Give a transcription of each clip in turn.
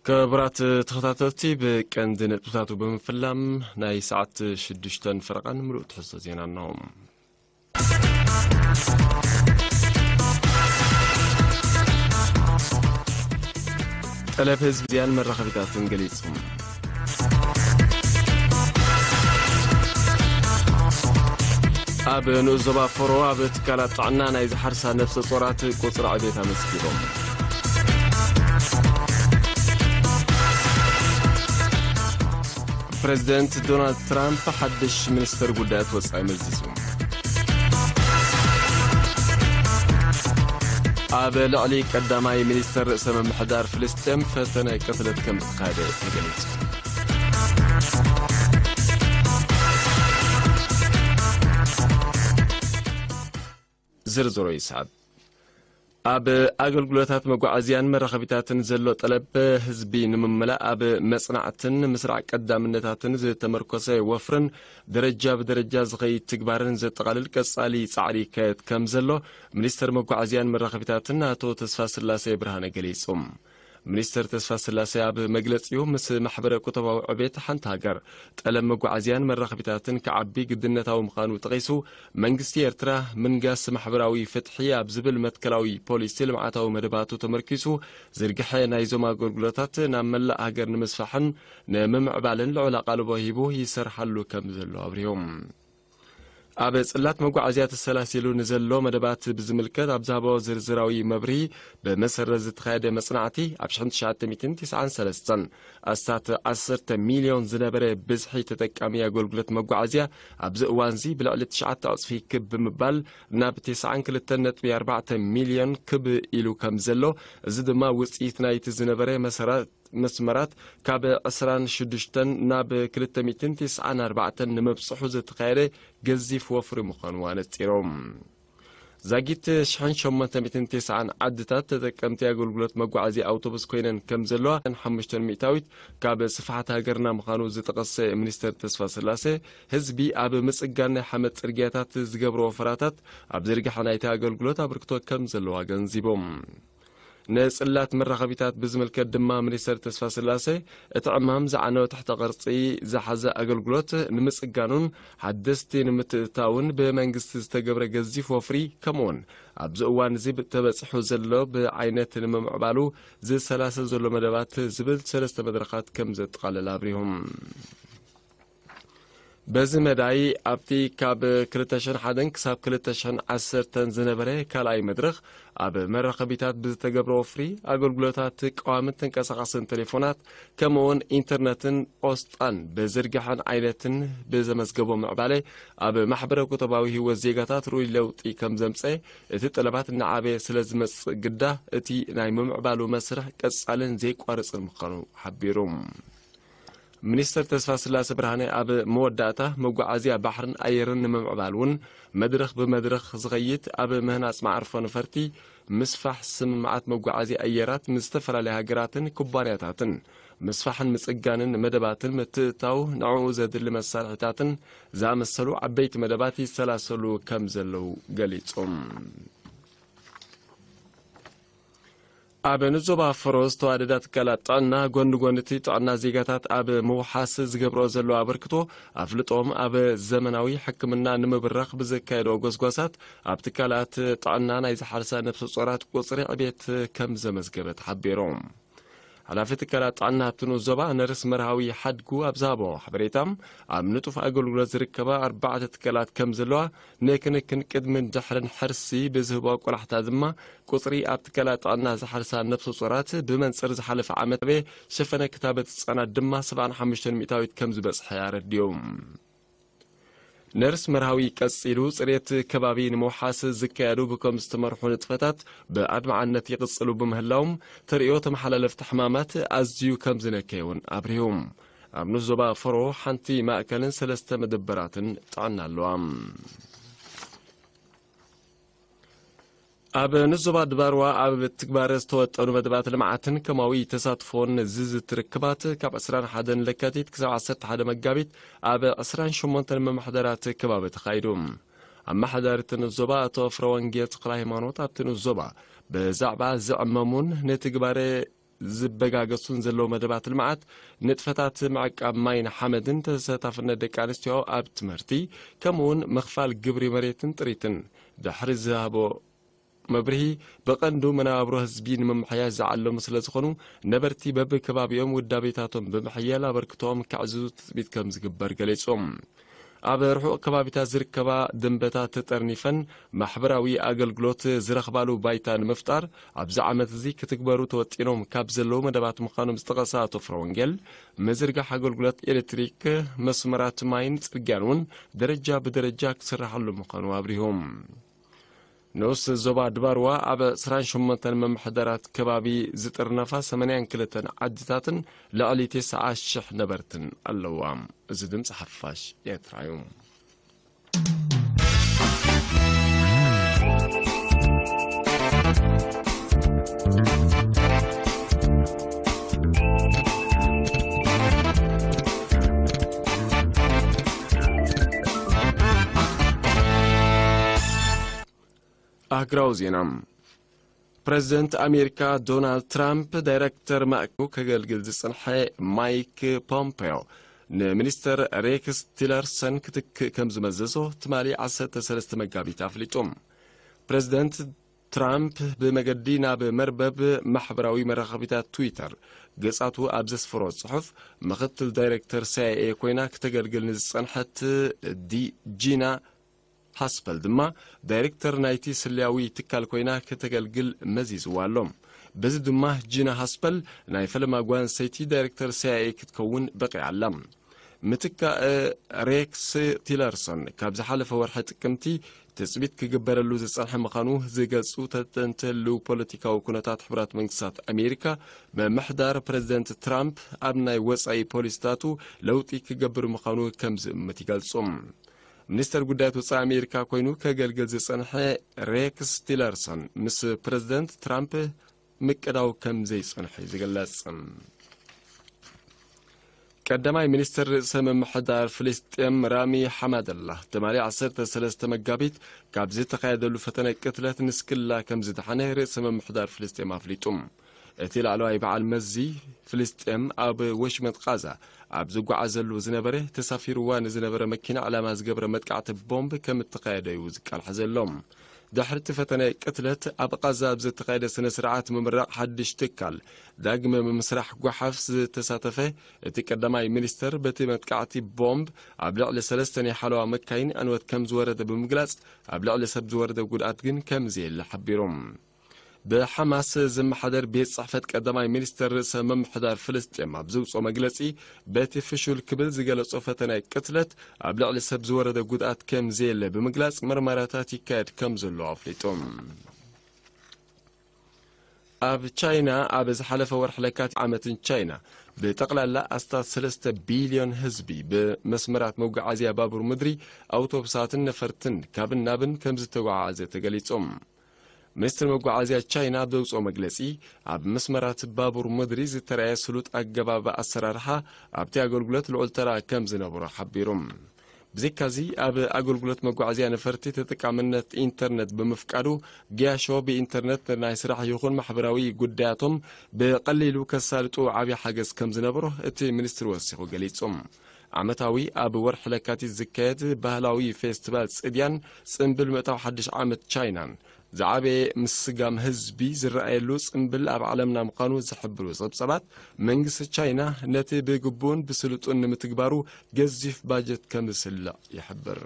ክቡራት ተኸታተልቲ፣ ብቀንዲ ነጥብታቱ ብምፍላም ናይ ሰዓት ሽዱሽተን ፈረቓን ምሉእ ትሕዝቶ ዜና እነሆ። ጠለብ ህዝቢ ዝያን መራኸቢታትን ገሊጹ። ኣብ ንኡስ ዞባ ፈሮ ኣብ ትካላት ጥዕና ናይ ዝሓርሳ ነፍሰ ጾራት ቁጽሪ ዕቤት ኣመዝጊቦም። ፕረዚደንት ዶናልድ ትራምፕ ሓድሽ ሚኒስተር ጉዳያት ወጻኢ መዚዙ። ኣብ ልዕሊ ቀዳማይ ሚኒስተር ርእሰ ምምሕዳር ፍልስጤም ፈተነ ቅትለት ከም ዝተኻየደ ተገሊጹ። ዝርዝሮ ይስዓብ። ኣብ ኣገልግሎታት መጓዓዝያን መራኸቢታትን ዘሎ ጠለብ ህዝቢ ንምምላእ ኣብ መጽናዕትን ምስራዕ ቀዳምነታትን ዝተመርኮሰ ወፍርን ደረጃ ብደረጃ ዝኸይድ ትግባርን ዘጠቓልል ቀጻሊ ጻዕሪ ይካየድ ከም ዘሎ ሚኒስተር መጓዓዝያን መራኸቢታትን ኣቶ ተስፋ ስላሴ ብርሃነ ገሊጹ። ሚኒስተር ተስፋ ስላሴ ኣብ መግለጺኡ፣ ምስ ማሕበረ ቁጠባዊ ዕቤት ሓንቲ ሃገር፣ ጠለብ መጓዓዝያን መራኸቢታትን ክዓቢ ግድነታዊ ምዃኑ ጠቒሱ፣ መንግስቲ ኤርትራ ምንጋስ ማሕበራዊ ፍትሒ ኣብ ዝብል መትከላዊ ፖሊሲ ልምዓታዊ መደባቱ ተመርኪሱ፣ ዝርግሐ ናይዞም ኣገልግሎታት ናብ መላእ ሃገር ንምስፋሕን ንምምዕባልን ልዑል ኣቓልቦ ሂቡ ይሰርሓሉ ከም ዘሎ ኣብሪሆም። ኣብ ጽላት መጓዓዝያ ተሰላሲሉ ንዘሎ መደባት ብዝምልከት ኣብ ዝሃቦ ዝርዝራዊ መብርሂ፣ ብመሰረት ዝተኻየደ መጽናዕቲ፣ ኣብ ሽሕን ትሽዓተ ሚእትን ትስዓን ሰለስተን ኣስታት ዓሰርተ ሚልዮን ዝነበረ ብዝሒ ተጠቃሚ ኣገልግሎት መጓዓዝያ ኣብዚ እዋንዚ ብልዕሊ ትሽዓተ ዕጽፊ ክብ ብምባል ናብ ተስዓን ክልተን ነጥቢ ኣርባዕተ ሚልዮን ክብ ኢሉ ከም ዘሎ፣ እዚ ድማ ውጽኢት ናይቲ ዝነበረ መሰራ-፣ መስመራት ካብ ዕስራን ሽዱሽተን ናብ ክልተ ሚእትን ትስዓን ኣርባዕተን ንምብጽሑ ዝተኻየደ ገዚፍ ወፍሪ ምዃኑ ኣነጺሮም። ዛጊት ሽሕን ሸሞንተ ሚእትን ትስዓን ዓድታት ተጠቀምቲ ኣገልግሎት መጓዓዝያ ኣውቶቡስ ኮይነን ከም ዘለዋ፣ ሓሙሽተ ሚእታዊት ካብ ስፍሓት ሃገርና ምዃኑ ዝጠቐሰ ሚኒስተር ተስፋ ስላሴ፣ ህዝቢ ኣብ ምጽጋን ናይ ሓመድ ጽርግያታት ዝገብሮ ወፈራታት ኣብ ዝርግሐ ናይቲ ኣገልግሎት ኣበርክቶ ከም ዘለዎ ኣገንዚቦም። ንጽላት መራኸቢታት ብዝምልከት ድማ ሚኒስተር ተስፋ ስላሴ፣ እቲ ዕማም ዝዓነወ ትሕተ ቅርጺ ዝሓዘ ኣገልግሎት ንምጽጋኑን ሓደስቲ ንምትእትታውን ብመንግስቲ ዝተገብረ ገዚፍ ወፍሪ፣ ከምኡውን ኣብዚ እዋን እዚ ተበጺሑ ዘሎ ብዓይነት ንምምዕባሉ ዝሰላሰል ዘሎ መደባት ዝብል ሰለስተ መድረኻት ከም ዘጠቓለለ ኣብሪሆም። በዚ መዳይ ኣብቲ ካብ ክልተ ሽሕን ሓደን ክሳብ ክልተ ሽሕን ዓሰርተን ዝነበረ ካልኣይ መድረኽ ኣብ መራኸቢታት ብዝተገብረ ወፍሪ ኣገልግሎታት ቀዋምን ተንቀሳቓስን ቴሌፎናት ከምኡውን ኢንተርነትን ፖስጣን ብዝርግሐን ዓይነትን ብዘመዝገቦ ምዕባለ ኣብ ማሕበረ ቁጠባዊ ህይወት ዜጋታት ርኡይ ለውጢ ከም ዘምጸ እቲ ጠለባት እናዓበየ ስለ ዝመጽእ ግዳ እቲ ናይ ምምዕባሉ መስርሕ ቀጻልን ዘይቋርጽን ምዃኑ ሓቢሩ። ሚኒስተር ተስፋ ስላሴ ብርሃነ ኣብ መወዳእታ መጓዓዝያ ባሕርን ኣየርን ንምምዕባል እውን መድረኽ ብመድረኽ ዝኸይድ ኣብ ምህናጽ መዓርፎ ነፈርቲ ምስፋሕ ስምምዓት መጓዓዝያ ኣየራት ምስ ዝተፈላለያ ሃገራትን ኩባንያታትን ምስፋሕን ምጽጋንን መደባትን ምትእትታው ንዕኡ ዘድሊ መሳርሒታትን ዝኣመሰሉ ዓበይቲ መደባት ይሰላሰሉ ከም ዘለዉ ገሊጾም። ኣብ ንዞባ ፈሮ ዝተዋደዳ ትካላት ጥዕና ጎኒ ጎኒ እቲ ጥዕና ዜጋታት ኣብ ምውሓስ ዝገብሮ ዘሎ ኣበርክቶ ኣፍልጦም ኣብ ዘመናዊ ሕክምና ንምብራኽ ብዘካየዶ ጎስጓሳት ኣብ ትካላት ጥዕና ናይ ዝሓርሳ ነፍሰ ጾራት ቁጽሪ ዕቤት ከም ዘመዝገበ ተሓቢሩ። ሓላፊ ትካላት ጥዕና ኣብቲ ንኡስ ዞባ ነርስ መርሃዊ ሓድጉ ኣብ ዝሃቦ ሓበሬታ፣ ኣብ ንጡፍ ኣገልግሎት ዝርከባ ኣርባዕተ ትካላት ከም ዘለዋ፣ ንክንክን ቅድምን ድሕርን ሕርሲ ብዝህቦ ቆላሕታ ድማ ቁጽሪ ኣብ ትካላት ጥዕና ዝሓርሳ ነፍሰ ጾራት ብመንጽር ዝሓለፈ ዓመት በ ሸፈነ ክታበት ህጻናት ድማ ሰብዓን ሓሙሽተን ሚእታዊት ከም ዝበጽሐ ኣረዲኡ። ነርስ መርሃዊ ቀጺሉ፣ ጽሬት ከባቢ ንምውሓስ ዝካየዱ ብከም ዝተመርሑ ንጥፈታት ብኣድማዓነት ይቕጽሉ ብምህላዎም፣ ተርእዮ ተመሓላለፍቲ ሕማማት ኣዝዩ ከም ዝነከየ እውን ኣብሪሁ። ኣብ ንኡስ ዞባ ፈሮ ሓንቲ ማእከልን ሰለስተ መደበራትን ጥዕና ኣለዋ። ኣብ ንኡስ ዞባ ድባርዋ ኣብ ትግባረ ዝተወጠኑ መደባት ልምዓትን ከማዊ ተሳትፎን ዝዝቲ ርክባት ካብ ዕስራን ሓደን ለካቲት ክሳብ ዓሰርተ ሓደ መጋቢት ኣብ ዕስራን ሸሞንተን መማሕደራት ከባቢ ተኻይዱ። ኣመሓዳሪ እቲ ንኡስ ዞባ ኣቶ ፍረወንጌል ተኽለ ሃይማኖት ኣብቲ ንኡስ ዞባ ብዛዕባ ዝዕመሙን ንትግባረ ዝበጋገሱን ዘለዉ መደባት ልምዓት፣ ንጥፈታት ምዕቃብ ማይን ሓመድን፣ ተሳታፍነት ደቂ ኣንስትዮ ኣብ ትምህርቲ፣ ከምኡውን ምኽፋል ግብሪ መሬትን ጥሪትን ድሕሪ ዝሃቦ መብርሂ፣ ብቐንዱ መነባብሮ ህዝቢ ንምምሕያሽ ዝዓለሙ ስለ ዝኾኑ፣ ነበርቲ በብከባቢኦም ውዳቤታቶም ብምሕያል ኣበርክቶኦም ከዕዝዙ ትጽቢት ከም ዝግበር ገሊጹ። ኣብ ርሑቕ ከባቢታት ዝርከባ ደንበታት ተጠርኒፈን ማሕበራዊ ኣገልግሎት ዝረኽባሉ ባይታ ንምፍጣር፣ ኣብዚ ዓመት እዚ ክትግበሩ ተወጢኖም ካብ ዘለዉ መደባት ምዃኖም ዝጠቐሰ ኣቶ ፍረወንጌል፣ ምዝርጋሕ ኣገልግሎት ኤሌክትሪክ፣ መስመራት ማይን ጽርግያን እውን ደረጃ ብደረጃ ክስርሓሉ ምዃኑ ኣብሪሁ። ንኡስ ዞባ ድባርዋ ኣብ ዕስራን ሸሞንተን ምምሕዳራት ከባቢ ዝጥርነፋ ሰማንያን ክልተን ዓድታትን ልዕሊ ተስዓ ሽሕ ነበርትን ኣለዋ። እዚ ድምፂ ሓፋሽ ኤርትራ እዩ። ኣህግራዊ ዜና። ፕረዚደንት ኣሜሪካ ዶናልድ ትራምፕ ዳይረክተር ማእከሉ ከገልግል ዝጸንሐ ማይክ ፖምፔዮ ንሚኒስተር ሬክስ ቲለርሰን ክትክእ ከም ዝመዘዞ ትማሊ ዓሰርተ ሰለስተ መጋቢት ኣፍሊጡ። ፕረዚደንት ትራምፕ ብመገዲ ናብ መርበብ ማሕበራዊ መራኸቢታት ትዊተር ገጻቱ ኣብ ዘስፈሮ ጽሑፍ፣ ምኽትል ዳይረክተር ሲ ኣይ ኤ ኮይና ክተገልግል ንዝጸንሐት ዲ ጂና ሃስፐል ድማ ዳይሬክተር ናይቲ ስለያዊ ትካል ኮይና ከተገልግል መዚዝዋ ኣሎ። በዚ ድማ ጂና ሃስፐል ናይ ፈለማ ጓል ኣንስተይቲ ዳይሬክተር ሲ ኣይ ኤ ክትከውን በቒዓ ኣላ። ምትካእ ሬክስ ቲለርሰን ካብ ዝሓለፈ ወርሒ ጥቅምቲ ትጽቢት ክግበረሉ ዝጸንሐ ምዃኑ ዝገልጹ ተንተንቲ ህልው ፖለቲካዊ ኩነታት ሕቡራት መንግስታት ኣሜሪካ፣ ምምሕዳር ፕረዚደንት ትራምፕ ኣብ ናይ ወጻኢ ፖሊሲታቱ ለውጢ ክገብር ምዃኑ ከም ዝእምት ይገልጹ። ሚኒስተር ጉዳያት ወጻኢ ኣሜሪካ ኮይኑ ከገልግል ዝጸንሐ ሬክስ ቲለርሰን ምስ ፕረዚደንት ትራምፕ ምቅዳው ከም ዘይጸንሐ እዩ ዝግለጽ። ቀዳማይ ሚኒስተር ርእሰ ምምሕዳር ፍልስጤም ራሚ ሓማደላ ትማሊ ዓሰርተ ሰለስተ መጋቢት ካብ ዝተኻየደሉ ፈተነ ቅትለት ንስክላ ከም ዝደሓነ ርእሰ ምምሕዳር ፍልስጤም ኣፍሊጡ። እቲ ላዕለዋይ በዓል መዚ ፍልስጤም ኣብ ወሽመጥ ቃዛ ኣብ ዝጓዓዘሉ ዝነበረ ተሳፊርዋ ንዝነበረ መኪና ዕላማ ዝገብረ መጥቃዕቲ ቦምብ ከም እተኻየደ እዩ ዝቃልሐ ዘሎ። ድሕሪ እቲ ፈተነ ቅትለት ኣብ ቃዛ ኣብ ዝተኻየደ ስነ ስርዓት ምምራቕ ሓድሽ ትካል ዳግመ ምምስራሕ ጓሓፍ ዝተሳተፈ እቲ ቀዳማይ ሚኒስተር በቲ መጥቃዕቲ ቦምብ ኣብ ልዕሊ ሰለስተ ናይ ሓለዋ መካይን ዕንወት ከም ዝወረደ ብምግላጽ ኣብ ልዕሊ ሰብ ዝወረደ ጉድኣት ግን ከም ዘየለ ሓቢሩ። ብሓማስ ዝመሓደር ቤት ጽሕፈት ቀዳማይ ሚኒስተር ርእሰ ምምሕዳር ፍልስጤም ኣብ ዘውጽኦ መግለጺ በቲ ፍሹል ክብል ዝገለጾ ፈተነ ቅትለት ኣብ ልዕሊ ሰብ ዝወረደ ጉድኣት ከም ዘየለ ብምግላጽ ምርመራታት ይካየድ ከም ዘሎ ኣፍሊጡ። ኣብ ቻይና ኣብ ዝሓለፈ ወርሒ ለካቲት ዓመትን ቻይና ብጠቕላላ ኣስታት ሰለስተ ቢልዮን ህዝቢ ብመስመራት መጓዓዝያ ባቡር ምድሪ ኣውቶቡሳትን ነፈርትን ካብን ናብን ከም ዝተጓዓዓዘ ተገሊጹ። ሚኒስትሪ መጓዓዝያ ቻይና ኣብ ዘውፅኦ መግለፂ ኣብ መስመራት ባቡር ምድሪ ዝተረኣየ ስሉጥ ኣገባብ ኣሰራርሓ ኣብቲ ኣገልግሎት ልዑል ተራ ከም ዝነበሮ ሓቢሩ። ብዘይካዚ ኣብ ኣገልግሎት መጓዓዝያ ነፈርቲ ተጠቃምነት ኢንተርነት ብምፍቃዱ ገያሾ ብኢንተርነት ናይ ስራሕ ይኹን ማሕበራዊ ጉዳያቶም ብቐሊሉ ከሳልጡ ዓብዪ ሓገዝ ከም ዝነበሮ እቲ ሚኒስትሪ ወሲኹ ገሊጹ። ዓመታዊ ኣብ ወርሒ ለካቲት ዝካየድ ባህላዊ ፌስቲቫል ጽድያን ጽንብል ምእታው ሓድሽ ዓመት ቻይናን ዝዓበየ ምስጋም ህዝቢ ዝረኣየሉ ጽንብል ኣብ ዓለምና ምዃኑ ዝሕብሩ ጸብጸባት መንግስቲ ቻይና ነቲ ብግቡእን ብስሉጡን ንምትግባሩ ገዚፍ ባጀት ከም ዝስልዕ ይሕብር።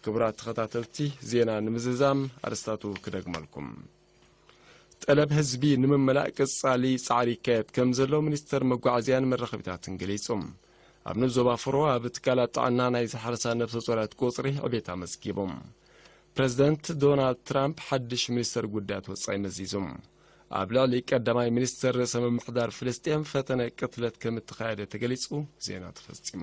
ክቡራት ተኸታተልቲ ዜና ንምዝዛም ኣርስታቱ ክደግመልኩም። ጠለብ ህዝቢ ንምምላእ ቀጻሊ ጻዕሪ ይካየድ ከም ዘሎ ሚኒስተር መጓዓዝያን መራኸቢታትን ገሊጹ። ኣብ ንዞባ ፍሮ ኣብ ትካላት ጥዕና ናይ ዝሓርሳ ነፍሰ ጾራት ቁጽሪ ዕቤት ኣመዝጊቡ። ፕረዚደንት ዶናልድ ትራምፕ ሓድሽ ሚኒስተር ጉዳያት ወጻኢ መዚዙ። ኣብ ልዕሊ ቀዳማይ ሚኒስተር ርእሰ ምምሕዳር ፍልስጤም ፈተነ ቅትለት ከም እተኻየደ ተገሊጹ። ዜና ተፈጺሙ።